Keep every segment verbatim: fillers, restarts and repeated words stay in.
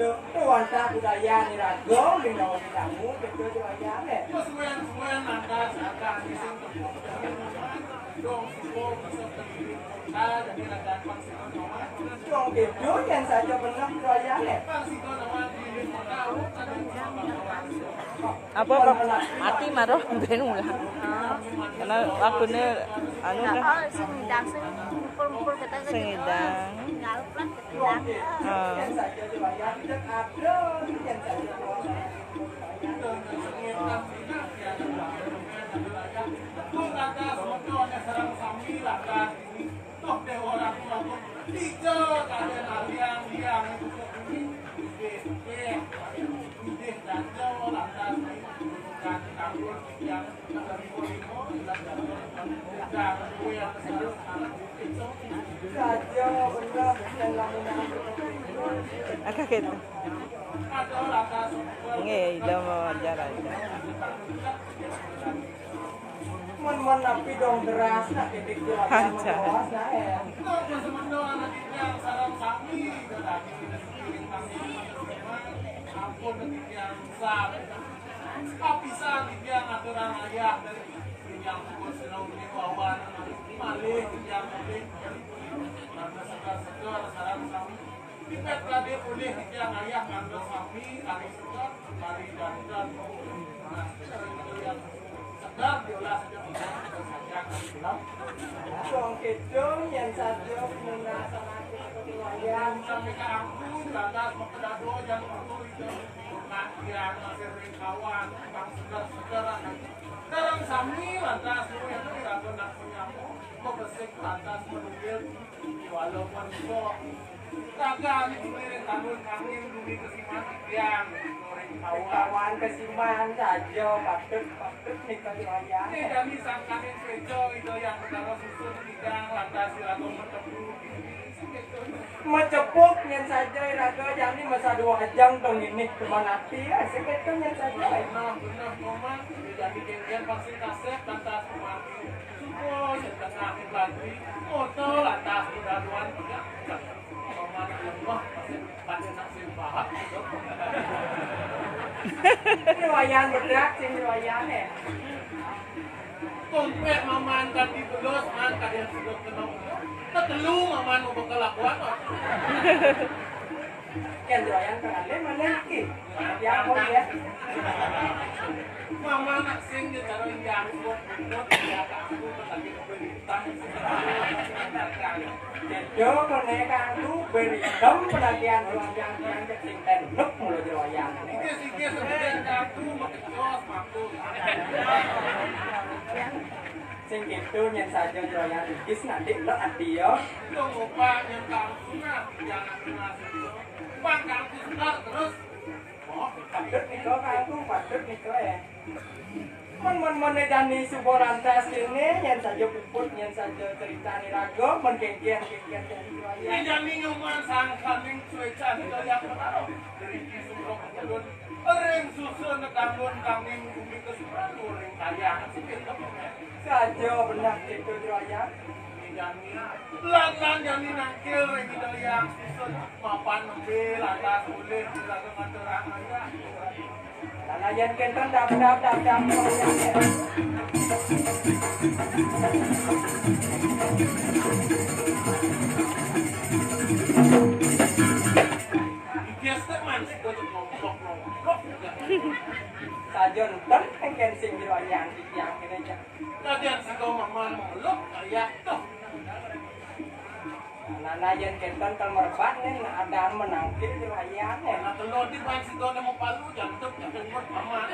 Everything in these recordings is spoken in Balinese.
Wantah budaya ni raga, lindungi tamu, betul tu ayah, eh. Suwen-suwen lantas akan dising tepuk dong suko bisa terlilit kota, jadi raga pang siko nama. Dong betul yang saja benar tu ayah, eh. Pang siko nama terlilit kota, oh, ada apa, apa? Mati marah, ben ulah. Karena waktunya anu kan. Oh, sing ngidang, sing ngumpul-ngumpul kita ke sing ngidang. Ngalup lah, ngidang. Ah. Agak gitu. Nggih, ida mau ajar aja. Mun, mun napi dong deras, nak titik jelas. Aja. Ampun, titiang sah. Kapisan titiang aturan ayah dari titiang pukul sinau ini wawan malih titiang malih. Karena segar-segar sareng sami. Dipet kade ulih titiang ayah karena sami kami segar kembali dandan. Nah, segar diolah saja. Dong kidung yang satu menasanakan ketuayan. Sampai ke aku, lantas mengkedado yang aku itu. Nah, yang masih ring kawan, bang segar-segar anak. Sekarang sami lantas lu yang tidak pernah menyapu, mau besik lantas menunggil, walaupun kok. Raga ni diberi tanun kami demi kesiman tiang, goreng kawan. Kawan kesiman saja, patut, patut ni kali wayang. Ni kami sangkaning sejo, itu yang perkara susun bidang, lantas si raga bertemu. Macepuk nyen saja iraga jani masa dua ajang tong ini teman ati ya, seketo nyen saja. Nah, benar, Mama. Jadi kengkeng pasti kasep lantas kemati. Suko setengah lagi. Moto lantas kedaluan tidak. Mama nak lemah, pasti pada nak sembah. Ini wayan bedak, sini wayan ya. Kompek maman tadi belus, man, kalian sudah kenal. Ketelu maman mau bekelakuan, oh. Kan doyan kan ada mana lagi? Ya, oh ya. Maman nak sing dia taruh yang buat buat ya, aku tadi berita. Yo, kone kanggo beritem penagihan uang yang yang sing tenuk mulu jeroyan. Iki sing kemudian aku makecos, aku. Sing gitu nyen saja joyan igis nanti lo ati yo. Lo ngopak yang kampung ah, jangan masuk. Bang kampung segar terus. Oh, patut nih kau kampung, patut nih kau ya. Mon mon mon dani subo lantas kene, nyen saja puput, nyen saja cerita ni raga, mon kengkian kengkian dari joyan. Ini jani nyuman sang kaning suecan itu yang menaruh dari kisumrok kudun. Ring susun kampung kaning bumi kesuran, ring kayang sipil. Saja benar gitu, Jroyan. Lan-lan jani nangkil ring Ida Hyang Susut mapan nembe lantas mulih dilaga ngaturang ayah. Lalayan kenten dap dap dap dap. Biasa man sik kocok ngompok-ngompok. Saja nenten engken sing Jroyan titiang kene, Cak. Kadang siko maman meluk kaya tuh. Nana yen kenten tel merebat nen ada menangkil di wayan nen. Nah, telur di ban siko nemu palu jantuk jantuk maman.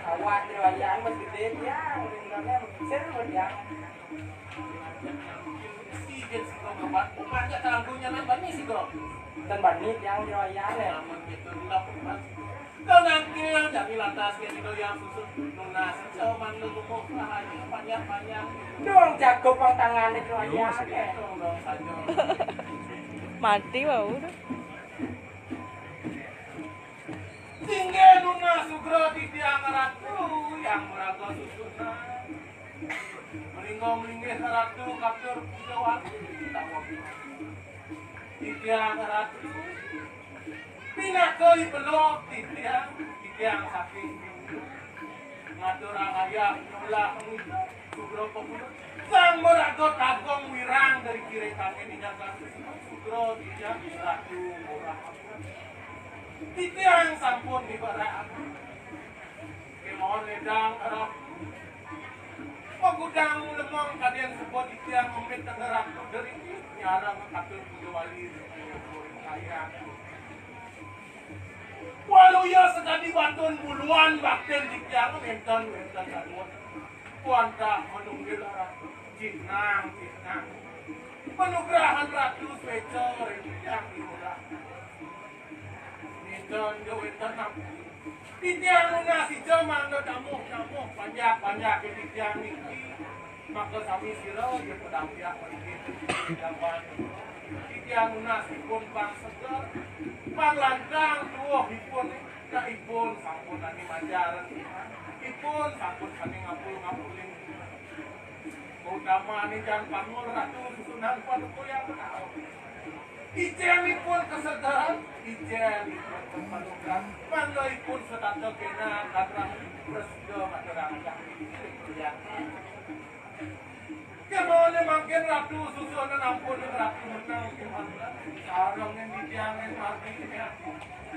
Awak di wayan wis gede dia, rindone mesir dia. Si yen siko merebat, bukan aja tangguhnya nang bani siko. Ten bani yang di wayan nen. Namun gitu dilapuk mas. Kau nangkil, jami lantas ke Ida Hyang Susut. Nunas, jaman lu kukuh, rahayu, panjang-panjang. Dong jago pang tangane keroyake. Dong, dong, saja. Mati wau. Tinggal nunas sugra titiang ratu, yang meraga susunan. Melinggo-melinggih ratu, katur puja wali, tak ngopi. Titiang ratu. Oi, peluk titiang, titiang saking ngaturang ayah nolak sugro pemuda. Sang maraga tagong wirang dari kiri kangin inyakan sugro titiang ratu murah. Titiang sampun dibarak. Kemawon ledang arep. Pagudang lemong kadén sebut titiang ngomit tengerak dari nyarang katur puja wali kaya. Waluya sekadi batun buluan bakten titiang wénten wénten sanget. Kuantah menunggil arep jinang jinang. Panugrahan Ratu Swéca ring titiang. Nénten ja wénten napi. Titiang nunas ica mangda damuh-damuh, panjak-panjak titiang niki. Maka sami sira ya padampiak mriki. Jaman titiang nunas ipun pang seger, pang lantang tuwuh ipun, nah ipun sampun ani majar. Ipun sampun sami ngapul-ngapulin. Utamané jan pangul Ratu susunan paduka yang tahu. Icén ipun kasegeran, icén ipun kapalukan. Mangda ipun setata kénak kadrang prasida maturang. Kémané mangkin Ratu susunan ampun Ratu menang. Sareng titiang margi.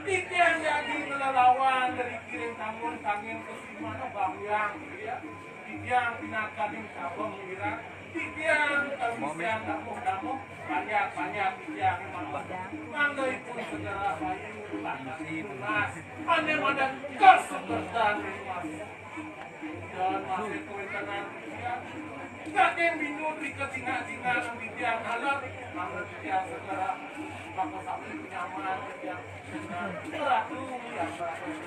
Titiang dadi nglelawan dari kiring tamun kangin kusiman bangyang. Titiang pinakaning sabeng wirang, titiang kabisian damuh-damuh, panjak-panjak titiang mangda ipun segera bayu, tunas, ané madan kasukertan. Dan masih kawéntenan titiang. Saking binut rika tingak-tingak titiang alat, mangda titiang segera maka sami penyaman titiang. Ratu yang berapa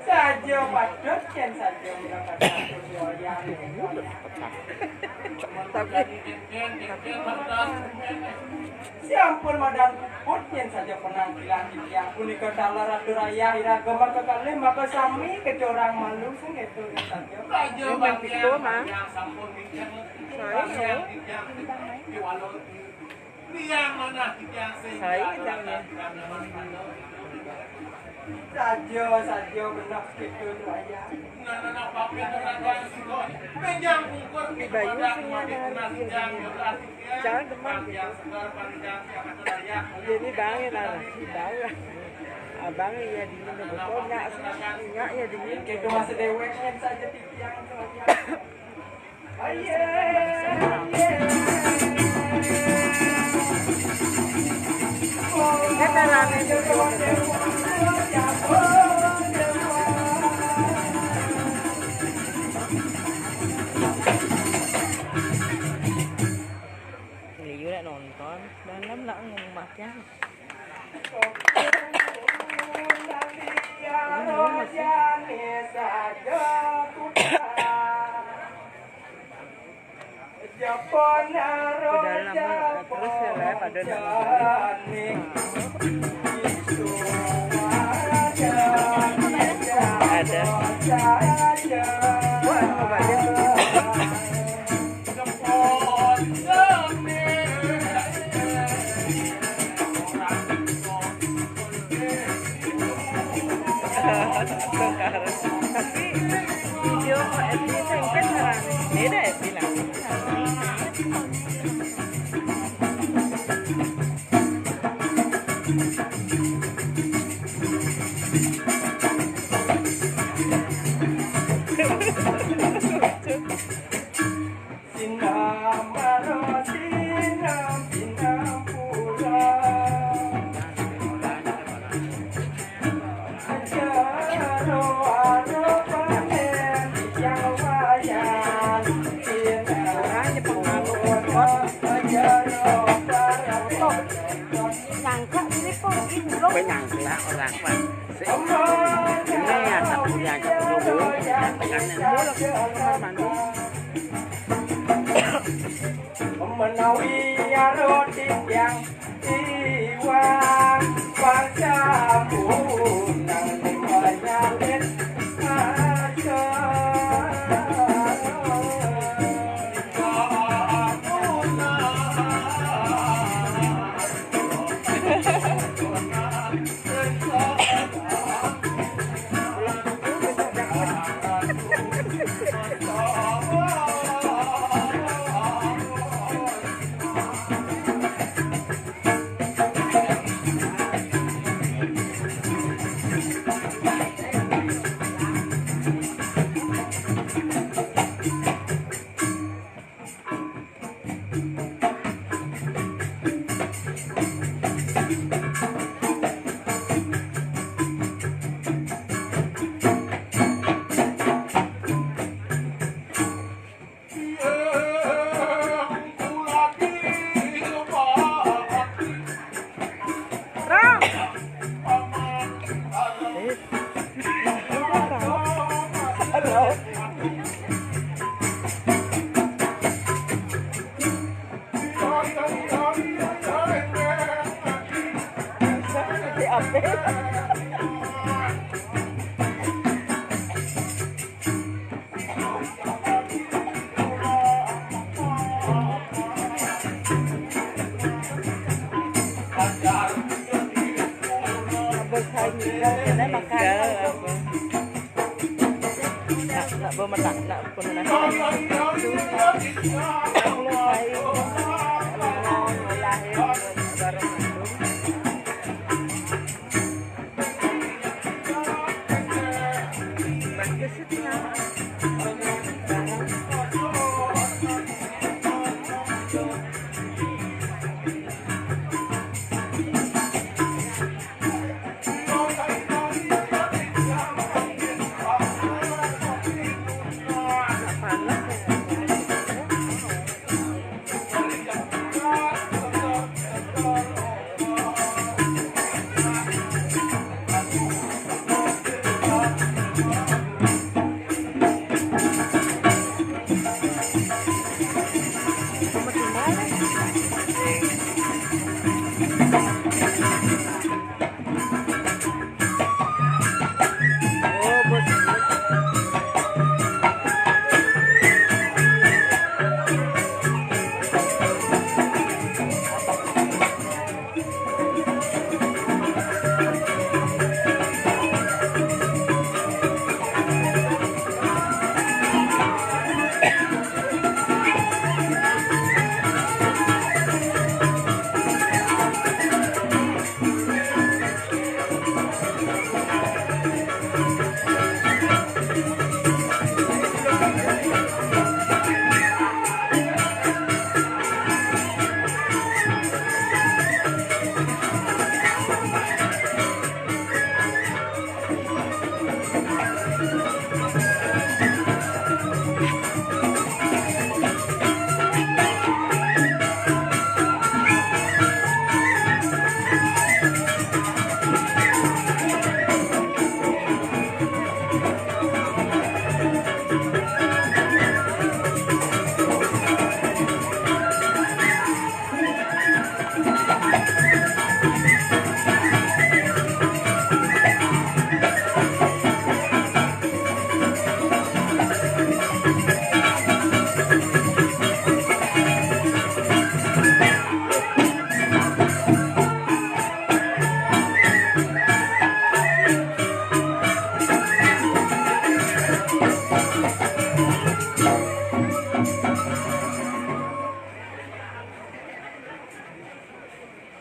Saja patut yén saja mendapatkan perjuangan. Tapi, tapi Siampun madan puput yén saja penampilan titiang punika taler atur ayah iraga maka kalih maka sami kecurang malu sing itu saja. Raja Memang Bangkiang, piko, Mang. Bangkiang sampun ningkang. Sorry, Bangkiang yo. Titiang di walon. Saja, saja benak gitu tuh ayah. Ini bayu sih ya, nah, gitu. Jangan demam gitu. Jadi bang ya, nah, bang. Abang ya dingin, betul nggak sih? Nggak ya dingin. Gitu masih deweknya saja titiang tuh ayah. Liu nak nonton, dalam nak ngumah ya. Ke dalam, terus ya, lah, pada nunggu. Ada. Wah, coba lihat. Tapi video F B sempit lah. Beda F B lah. Sinam maro sinam sinam pura. Ajaro aro panen yang wayan sinam pura. Ajaro aro. Nyangkak ini pun, ini belum. Apa nyangkak orang, Pak? Ini ya, satu yang satu dulu, yang tengahnya. Belum, kamar mandi. Menawi aro titiang iwang pangsamunan penyakit asa. Abot sa inyo, kaya na makain. Na, na, ba, mata, na, puno na. Ang luhay, ang luhay, barong. Bagus itu na.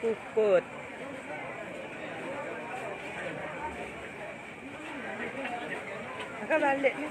Puput. Nakabalik na.